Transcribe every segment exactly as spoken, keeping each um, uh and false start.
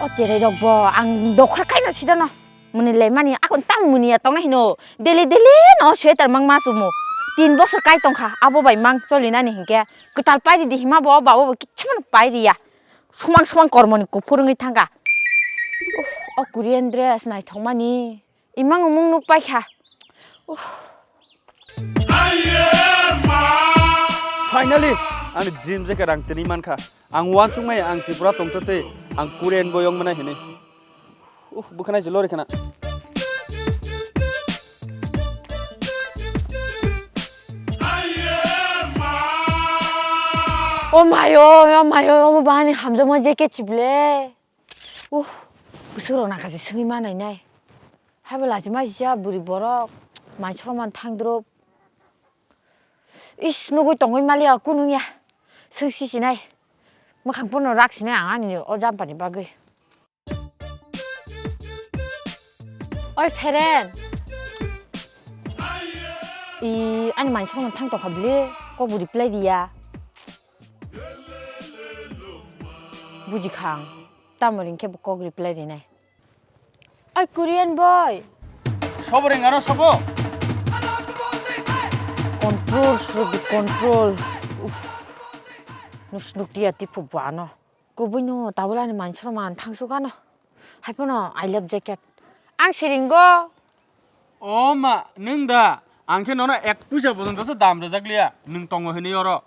O cherai rok bo ang dokhor khaino sidano. Muni le mani akon tam muni ya tongna hino. Daily daily no sweater mang ma sumo. Tin bosor kai tongkha abo bai mang choli nani hinkhe. Kwtal pairi di hima bo babo bo kichha mano pairi ya. Sumang sumang kormo ni kuphur wngwi thangkha. Uff, o Korean dress naithok mani. Imang umung nuk paikha. Uff. Finally, ani dream jacket ang tini mankha. Ang uansukmai ang Tripura tongtwtwi ang Korean boyong mwnai hinwi. Uh, bwkhanai se lori khana. O mayo, o mayo, omo bahani hamjakma jacket chible. Uh, bwswk rok nakha se swngwi ma nai nai. Haibo lachima sisa bwrwi borok, mai soro man thangdrop. Is, nugwi tongwi maliya, kunung ya. Swng si sinai. Mwkhang pono rak sinai ang ani o jampani bagwi. Oi, Feren. I, ani mai soro man thang tongkha bile, kok bo reply riya. Bujikhang. Tamo ringkhe bo kok reply rinai. Ai Korean boy. Sobo ring aro sobo. Control should be control. Uff. Nus nukliya tipu buano. Kubui no tabulani mansuro man thangsu gano. Haiphano I love jacket. Ang siringo. O ma, nwng da? Ang khe nono ek puisa bo nwng joto dam rwjak liya. Nwng tongo hinwi oro.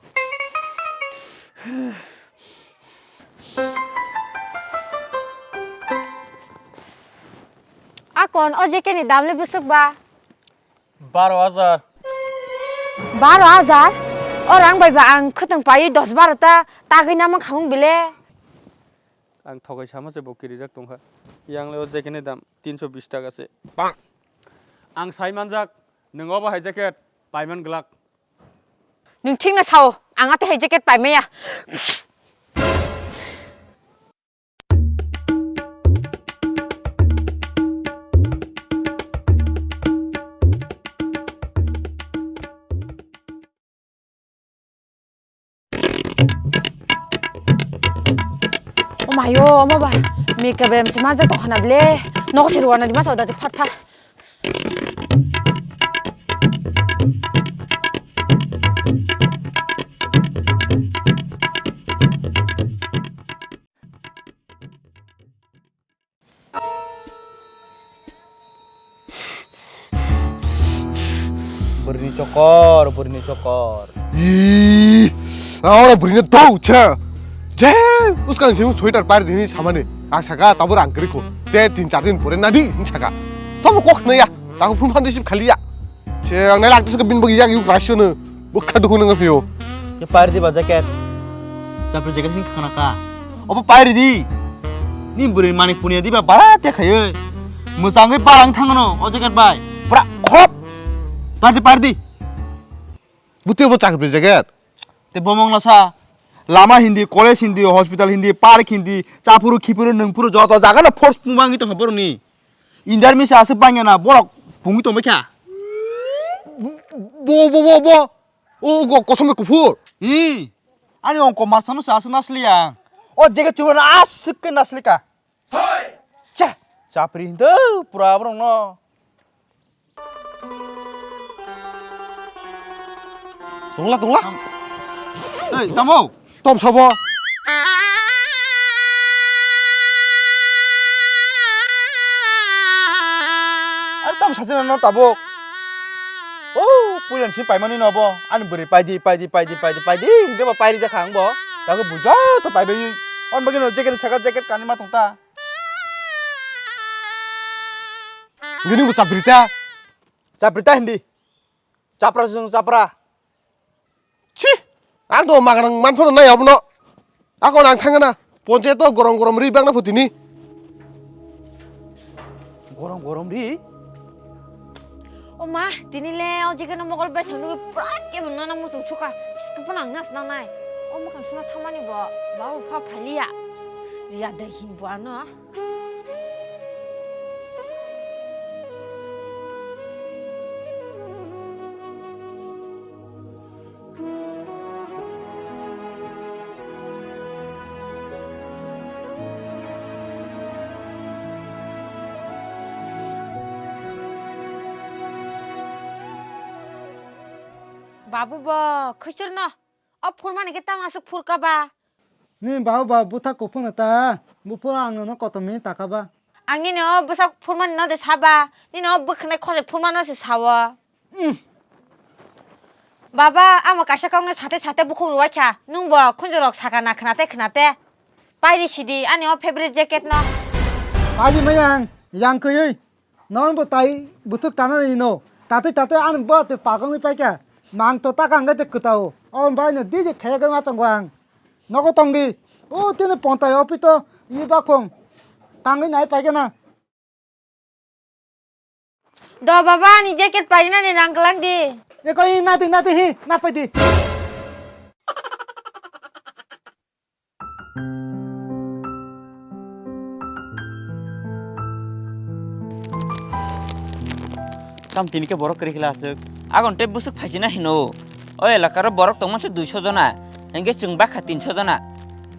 Akon, o jacket ni dam le bwswk ba? Baro hajar. Baro hajar? O rang bai ba ang khwtwng paiwi dos baro ta tagwi na mankha mung bile. Ang thogai sama se bo kirijak tongkha. Yang le o jacket ni dam tinso bis taka se. Ang sai manjak, nwng obo hai jacket paiman glak. Nwng thikno sao, ang atwi hai jacket paimaya. O mayo, omo ba, mika berem se ma ja tongkhana bile, nogo se rwna di ma sa da di phat phat. Bwrwini chokor, bwrwini chokor. Ih, oro bwrwini dou cha. Je, uskang simi sweater par dini samani. Ang saka tabur ang kiri ko. De tin char din pore nadi, hin saka. Tobo kok na ya. Taku phun phan receive khali ya. Che, ang nai lakte saka bin bagi yak yuk rasyo no. Bukha dukhu nang phio. Ye pairi di ba jacket. Chapri jacket sing khana ka. Obo pairi di. Ni bwrwi manik punia di ba bara te khayo. Mwchangwi barang thangno o jacket bai. Pura khop. Pairi di, pairi di. Bute bo chapri jacket. Te bomong lasa. Lama hindi, college hindi, hospital hindi, park hindi, chapuru khipuru nungpuru joto jaga no force pungbangi tongkha borokni. Indar misa aswk bangya na borok pungwi tongbai kha. Bo, bo, bo, bo. O, o, kosom kuphur. Hi. Ani ongko marsano sa aswk nasliya. O jege chuma na aswk ke naslika. Cha, chapri hindu pura borok no. Tongla, tongla. Ei, tamo. Tom sabo. Ar tam sasina no tabuk. Oh, puilan si paimani no bo. Ani bwrwi paidi, paidi, paidi, paidi, paidi. Hingke bo pairi jakha ang bo. Tago bujo to paibai. On bagino jacket saka jacket kani ma tongta. Gini bo chaprita. Chaprita hindi. Chapra sung chapra. Chi! Ang to magrang manphano nai abono. Ako nang thangna. Ponche to gorom gorom ri bangna phutini. Gorom gorom ri? O ma, tini le o jigeno mogol bethang nugwi pura kebo nana muchung suka. Skipun ang nas nanai. O mukhang suna thamani bo. Babu pha phaliya. Riya dai hin bo ano. Babu bo, khwchwlno. O phurmani khe tamo aswk phurkha ba? Ni babu ba bwthak kuphurno ta, buphuru ang nono kotom hwnwi takha ba. Ang nini o bwsa phurmani no de sa ba, nini o bwkhwnai khosoi phurmano se sao. Umm. Baba, amo kaisa kokno sate sate bukhuk rwui kha, nwng bo khunjurok sakha na khna te khna te. Pairi sidi ani o favorite jacket no. Pairi maya ang yang kuyui. Nono bo tai bwthwk tanani hino. Tatwi tatwi ani bwatwi pagwngwi paikha. Mang to taka hwnkhe tei kwtao. O bai no didi khayagwi ma tongo ang. Nogo tongdi. O tini pontai o pito i bakhong. Tangwi nai paikha na. Do baba ani jacket parinani rang kwlangdi. Eko i nadi nadi hi napaidi. Tam tini khe borok kwrwi khe la aswk. Agon tei bwswk phaisina hino. O elakaro borok tongma se duiso jona. Hinkhe chwng bakha tinso jona.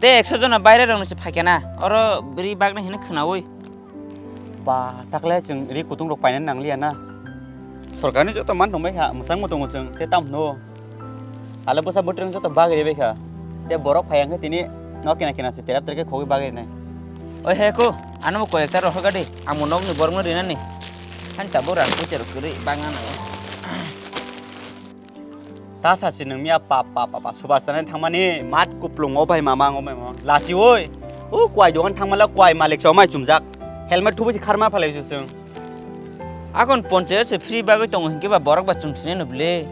Tei ekso jona baire rokni se phaikha na. Oro bwrwi bagna hino khwnaui. Ba, takle chwng ri kutung rok painani nangliya na. Sorkarni joto man tongbai kha, mwchangbo tongo chwng, tei tamo hwno. Tale bwsa bwtwrwng joto bagri bai kha. Tei borok phai hwnkhe tini no kena kena se terap terap khe khogwi bagri nai. Oi he ko, ano bo koi ekta rohor gadi, amo nokni borokno rinani. Hani tabuk rang pucha rok kwrwi bagna nango. Ta sa si nung miya pa pa pa pa subas tanai thangmani mat kuplung o bai mama o bai mama. Lasi oi. O kwai dogan thangmala kwai malik chomai chumjak. Helmet thubu si kharma phalai su sung. Akon ponche se free bagwi tongo hinkhe ba borok ba chum sine no ble.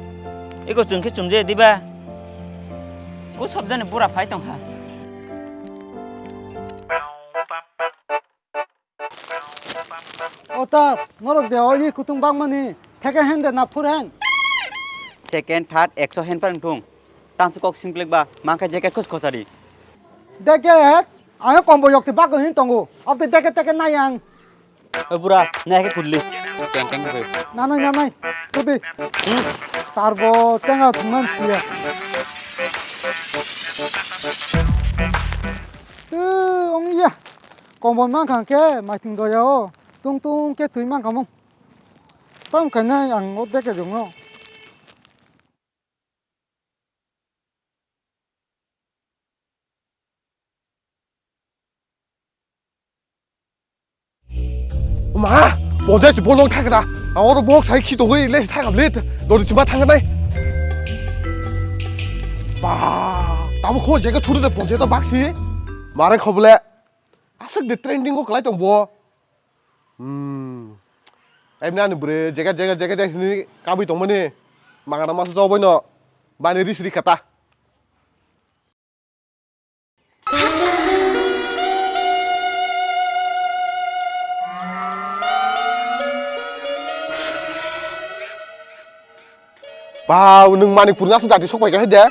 Eko chum khe chumje diba. O sabjani bura phai tong kha. O ta, norok de o ye kutung bangmani, second hand de na first hand? Second, third, ekso hand parang thung. Tangsi kok simple ba, mangkha jacket khos khosari. Jacket, ayo kombo yok te bagwi hin tongo. Ob te jacket jacket nai ang. O bura, nai ke kudli. Teng teng kudli. Nanai, nanai, kudli. Hmm. Tarbo tenga thungnan siya. Tu, ong iya. Kombon mankha khe maithing doya o, tung tung khe thwi mankha mung. Tam khainai ang o deke jongno. Ma, bonjai si bolong thakra. Ang oro bok sai khi togoi le thakam le. Dori sima thangnai. Ba, tamo kho jaga thuru de bonjai to baksi. Mare khobole. Aswk de trending o kwlai tong bo. Hmm. Emni ani bwrwi jacket, jacket, jacket, jacket hinwi kabwi tongmani. Mangana masa jawbai no. Bani ris ri kata. Ba, nwng Manikpur ni aswk jati sok pai kha de.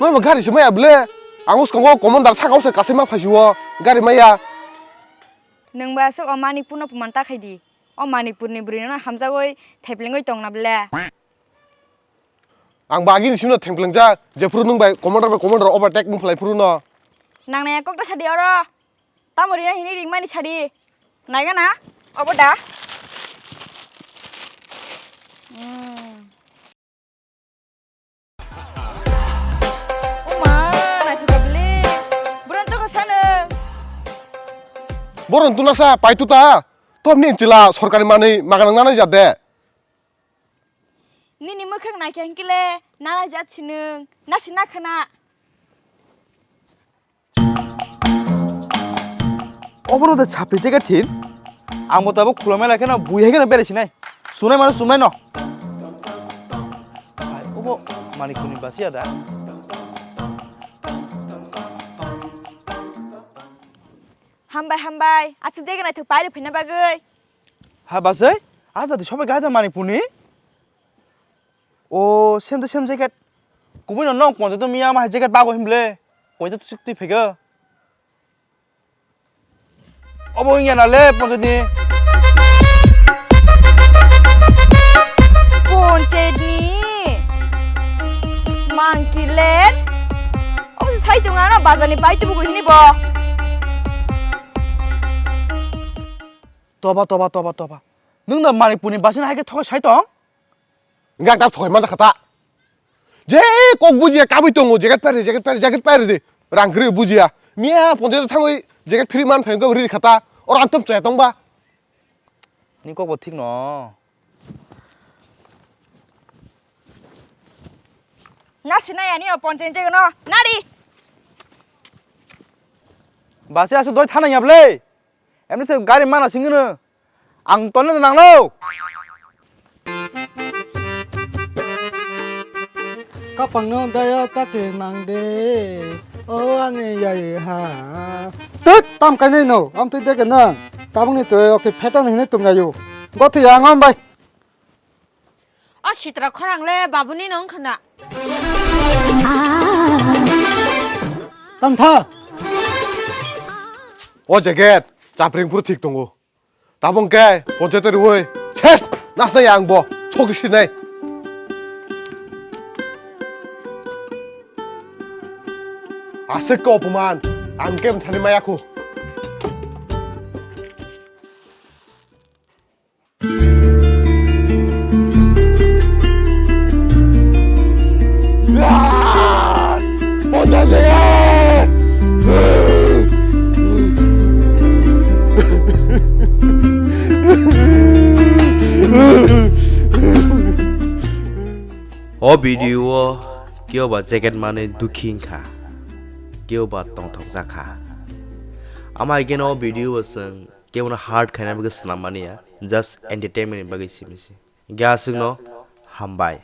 Nwng bo gari se maya ble. Ang uskango commander saka usa kasima phai si o gari maya. Nwng ba aswk o Manikpur no phuman ta khai di. O Manikpur ni bwrwi no hamjagwi thaiplengwi tong na ble. Ang ba agini simi no thengplengjak, jephuru nwng bai commander bai commander overtake wng phlai phuru no. Nang nai kok ta sadi oro. Tamo rina hini ring mani sadi. Naiga na? Obo da? Hmm. Oma, naithoka bile. Buran to kha sano. Boron tunasa pai tuta. Tom ni chila sorkari manwi maganang nanai jat de. Nini mwkhang naikha hinkile nana jat sinung, nasi nakhana. Obono de chapri jaga thin. Ang bo tabuk khulomai lai kheno bui hai kheno berai sinai. Sunai mano sunai no. Ai, obo Manikpurni basi ada. Hambai, hambai. Aswk jaga naithok pairi phaina bagwi. Ha, basai? A jati sobai gaida Manikpurni? O, same to same jacket. Kubui no nong ponjai to miya ma hai jacket bago himble. Koita to sukti phega. Obo wngya na le ponjai ni. Ponjai ni. Monkey land. Obo se sai tongo ano bazar ni pai tubu hini bo. Toba, toba, toba, toba. Nwng da Manikpurni basing hai khe thokoi sai tong? Wngkha ang tak thokoi manjakha ta. Je kok bujiya kabui tongo, jacket pari, jacket pari, jacket pari de. Rang kwrwi bujiya. Miya ponjai thangwi jacket free man phaikhe riri khata. Oro antom chaya tongba. Ni kok bo thik no. Nasi nai ani o ponjai jaga no. Nari. Basi asu doi thana yable. Emni se gari mana singino. Ang tonne nangno. Kapangno daya chakhe nangde, o ani yai ha. Tut, tam kainai no, am twi dege nang. Tabukni twi oke phetan hini tumjayu. Gothi ya ngom bai. O sitra khorang le babuni nong khna. Tam tha. O jacket, chapring phuru thik tongo. Tabung khe ponchayat riwi ses nasnai ang bo sok sinai. Aswk khe opoman, ang khe mthani maya khu. O video o kebo ba jacket mani dukhi wngkha, kebo ba tongthok jakha. Ama hai kheno o video o chwng kebo no hurt khaina bagwi swnam mani ya, just entertainment ni bagwi simi se. Hingkhe aswkno hambai.